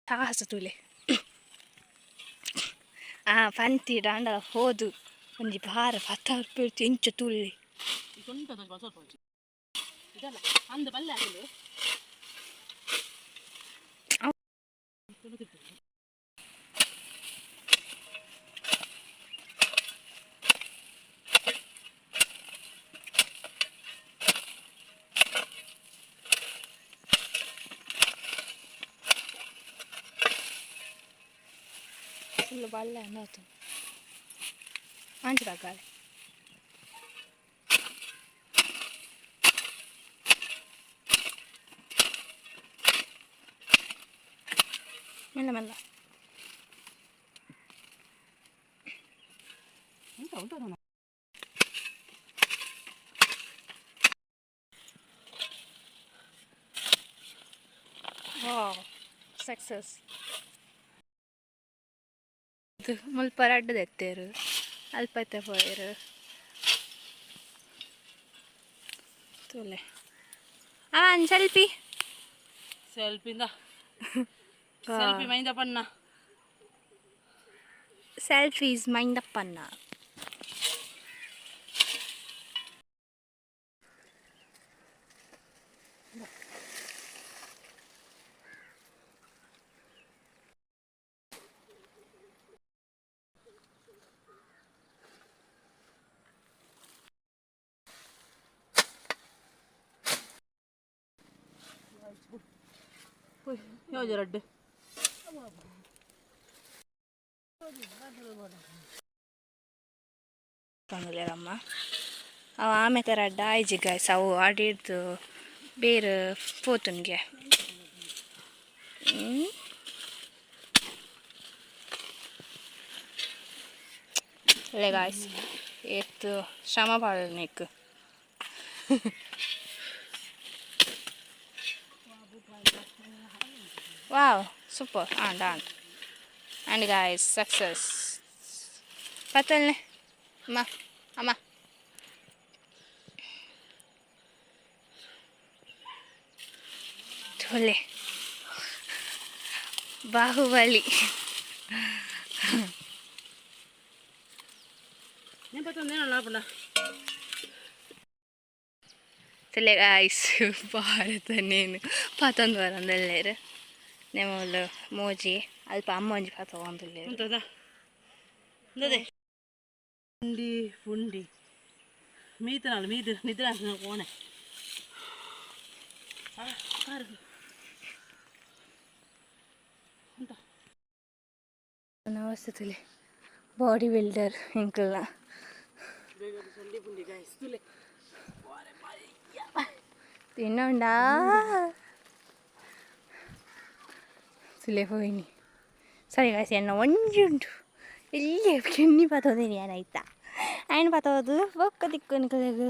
ಸಾಹಸ ತೂಲೆ. ಆ ಪಂತಿ ಡಾಂಡ ಹೋದು ಒಂಜಿ ಭಾರ ಪತ್ತ ರೂಪಾಯಿ ಇಂಚ ತೂಲೆ. ಈ ಸೊಂಟ ಸ್ವಲ್ಪ ಸ್ವಲ್ಪ ಇದಲ್ಲ ಅಂದ ಬಲ್ಲೆ ಹಾಕಲು. ಫುಲ್ ಬಲ್ಲೆ ಅನ್ನೋತು ಅಂಚ ತಗ್ಗಾಲೆ. ಮೆಲ್ಲ ಮೆಲ್ಲ. ಉಂಟಾ ಉಂಟಾ ನಾನು. ವಾವ್, ಸಕ್ಸಸ್. ಮುಲ್ಪ ರಡ್ಡ್ ದೆತ್ತೆರ್, ಅಲ್ಪ ಇತ್ತೆ ಪೋಯೆರ್ ತೂಲೆ. ಆನ್ ಸೆಲ್ಫಿ. ಸೆಲ್ಫಿಂದ ಸೆಲ್ಫಿ ಮೈಂದ ಪಣ್ಣ. ಸೆಲ್ಫೀಸ್ ಮೈಂದಪ್ಪನ್ನ. ಯಾವ್ದು ರಡ್ಡು? ಪಂಡಲೇರಮ್ಮ, ಅವು ಆಮೇಲೆ ರಡ್ಡ್ ಆಯ್ಜಿ ಗಾಯ್ಸ್. ಅವು ಅಡಿಡ್ದು ಬೇರೆ ಪೋತುನ್ಗೆ. ಅಲ್ಲೇ ಗಾಯ್ಸ್, ಏತ್ ಶ್ರಮ ಪಾಡನೆಕ್. Wow, super. And and and guys, success. ಪತ್ತಲ್ನೆ ಅಮ್ಮ ಅಮ್ಮ. ತೋಲೆ ಬಾಹುಬಲಿ. నేను ಪತ್ತೊಂದು ಏನಲ್ಲ ಪಣ್ಣ. ತಲೆ ಗಾಯ್ಸ್, ಭಾರತ ನೇನು ಪತ್ತೊಂದು ವರಂದಲ್ಲೇರು ನೆಮೋಲು ಮೋಜಿ ಅಲ್ಪ ಅಮ್ಮ ಒಂಜಿ ಪತ್ತೊಂದುಲ್ಲೇರು. ಉಂಟದ ಇಂದದೆ ಪುಂಡಿ ಪುಂಡಿ ಮೀತನಾಳು ಮೀದು ನಿದ್ರೆ ಹಾಕಿನ ಕೋಣೆ ಉಂಟ. ನಮಸ್ತೆ ತುಲೆ, ಬಾಡಿ ಬಿಲ್ಡರ್ ಎಂಕಲ್ನ. ಸಂಡಿ ಪುಂಡಿ ಗಾಯ್ಸ್ ತುಲೆ. ತಿನ್ನೋಂಡಾ ತುಲೆ ಹೋಯಿನಿ. ಸರಿ ಗಾಯ್ಸ್, ಎನ್ನ ಒಂಜಿ ಉಂಟು ಎಲ್ಲಿ ಕಿನ್ನಿ ಪತ್ತೋದೇನಿ. ಏನಾಯ್ತಾ ಆಯ್ನ ಪತ್ತೋದು ಬೊಕ್ಕ ತಿಕ್ಕು ನಿಕಲೆಗ್.